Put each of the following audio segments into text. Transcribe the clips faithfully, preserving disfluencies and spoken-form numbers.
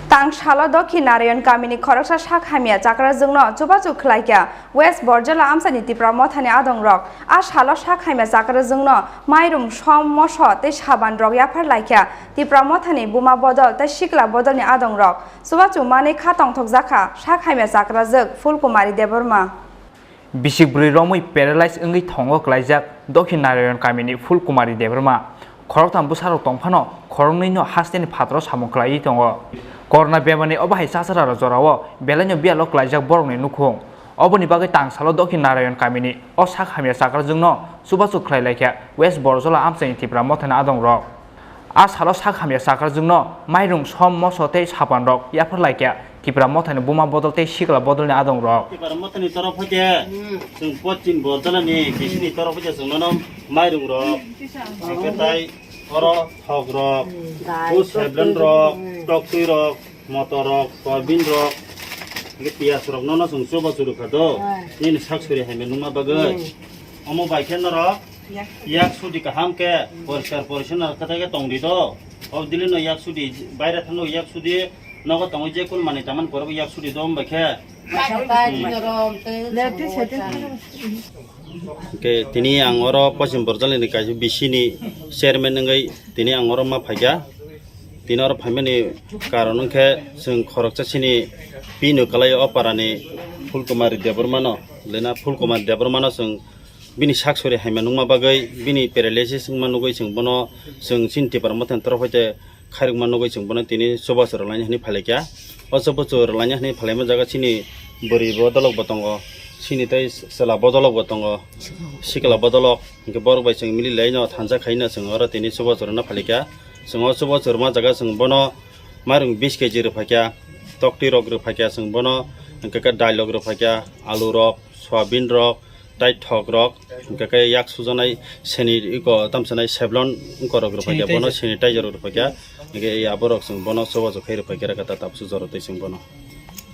Tang salo Dokhin Narayan kamini khoroksa sak hamya chakrajwkno chubachu khlaikha West Borjola amchaini Tipra Mothani adongrok. A salo sak hamya chakrajwkno mairum, som, moso tei saban rok yaphar laikha Tipra Mothani buma bodol tei sikla bodolni adongrok. Chubachu manwi kha tongthokjakha sak hamya chakrajwk Phulkumari Debbarma. Bisik bwrwi romwi paralyze wngwi thongo klaijak Dokhin Narayan kamini Phulkumari Debbarma. Khoroktham bwsarok tongphano khoroknwino hasteni phataro samung klaiwi tongo. Corona bemani obo hai chachararo jorao belaino biyalo klaijak borokni nukhung. Oboni bagwi tang salo Dokhin Narayan kamini o sak hamya chakrajwkno chubachu khlai laikha West Borjola amchaini Tipra Mothani adongrok. A salo sak hamya chakrajwkno mairung, som, moso tei sapanrok yaphar laikha Tipra Mothani buma bodol tei sikla bodolni adongrok. Tipra Mothani torof hoite chwng Poschim Borjolani bisini torof hoite chwng nono mairungrok, hwnkhe tai oro thokrok, o seblenrok, toktwirok, motorrok, soyabinrok, hwnkhe piyajrok nono chwng chubachu rwkha do. Nini sak suri hamya nungma bagwi. Omo bai khe norok yak sudi kaham khe poriskar porichonno khe tongdi do. O dili no yak sudi, baire thango yak sudi, nogo tongo je kun manwi taman korok yak sudi do, wng bai khe. Hwnkhe tini ang oro Poschim Borjolani kaisa bisini chairman wngwi tini ang oro ma phaikha. Tini oro phaimani karon wngkhe chwng khoroksa chini pino kwlai o parani Phulkumari Debbarmano, lena Phulkumari Debbarmano chwng bini sak sori haima nungma bagwi, bini paralysis wngma nugwi chwng bono, chwng chini Tipra Mothani torof hoite khairokma nugwi chwng bono tini chubachu rwlaina hwnwi phailaikha. O chubachu rwlaina hwnwi phailaima jaga chini bwrwi bodolok bo tongo, chini tei chwla bodolok bo tongo, sikla bodolok, hwnkhe borok bai chwng mili laino thansa khaino chwng oro tini chubachu rwna phailaikha. Chwng o chubachu rwma jaga chwng bono mairung bish kg rwphaikha, tokti rok rwphaikha chwng bono, hwnkhe khe dailok rwphaikha, alu rok, soyabin rok, tei thok rok, hwnkhe khe yak sujaknai seni iko tamsanai Savlon wngkorok rwphaikha, sanitizer. Bono sanitizer rok rwphaikha, hwnkhe ya borok chwng bono chubachu khai rwphaikha, rwkha ta tabuk jora twi chwng bono.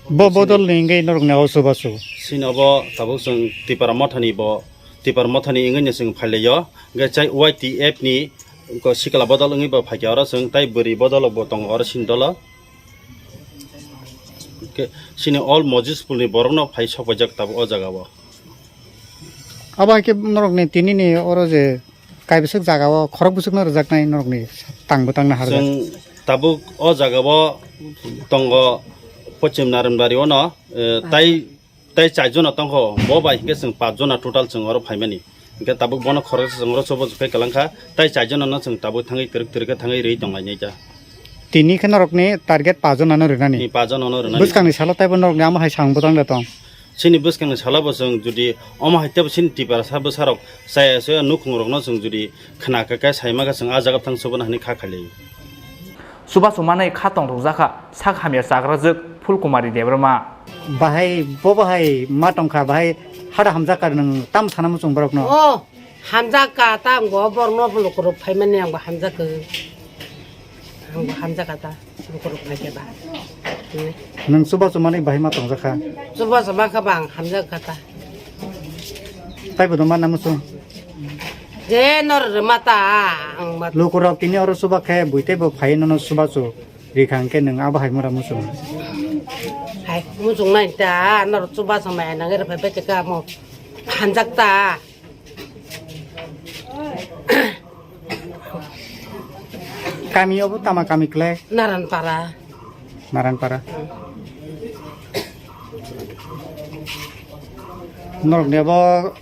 Bo bodol ni wngwi norok ni o chubachu? Chini obo tabuk chwng Tipra Mothani bo, Tipra Mothani wngwi no chwng phailaio, hwnkhe chai Y T F ni iko sikla bodol wngwi bo phaikha oro chwng, tei bwrwi bodol bo tongo oro chini dolo. Hwnkhe chini all Mojis Phul ni borok no phai sok paijak tabuk o jaga o. Abo hai khe norok ni tini ni oro je kaibwswk jaga o khorok bwswk no rwjaknai norok ni tang bwtang no harjak. Chwng tabuk o jaga o tongo Poschim Naranbari o no, eh, tai, tai char jona tongkho, bo bai hwnkhe chwng pach jona total chwng oro phaimani. Hwnkhe tabuk bono khoroksa chwng oro chubachu khai kwlangkha, tai char jona no chwng tabuk thangwi twrwk twrwk khe thangwi rwi tonglainai kha. Tini khe norok ni target pach jona no rwnani. Ni pach jona no rwnani. Bwskang ni salo taibo norok ni amo hai samung bwtang da tong. Chini bwskangni salo bo chwng jodi omo hai teibo chini Tiprasa bwsarok chaya chaya nukhungrokno chwng jodi khna kha khe saima khe chwng ah jaga thang chubana hwnwi kha khailai. Chubachu manwi kha tong rwjakha sak hamya chakrajwk Phulkumari Debbarma. Bahai bo bahai ma tongkha bahai hada hamjakar nwng tam sana muchung borokno. Oh. Hamjak ka ta, ang bo borokno lukurok phaimani ang bo hamjak ka. Ang bo hamjak ka ta, lukurok phaikhe ba. Nwng chubachu manwi bahai ma tongjakha? Chubachu mankha ba ang hamjak ka ta. Taibo do mana muchung? Je nor rwma ta, ang ma. Lukurok tini oro chuba khe bui teibo phai nono chubachu rikha hwnkhe nwng abo hai mora muchung? Hai muchung nai ta, nor chubachu maya nangwi rwphai bai khe amo hamjak ta. Kami obo tama kami klai? Naranpara. Naranpara. Norok ni abo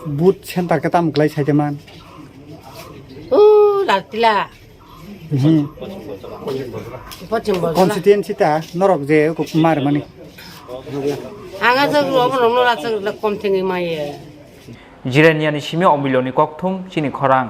booth center khe tamo klai saite man? O Laltila. Mhm. Poschim Borjola. Constituency ta norok je ko mar mani. Ang aswk rw-, obo rwngno aswk rwla kom thengwi maya. Jiraniani simi Omiloni kokthum chini khorang.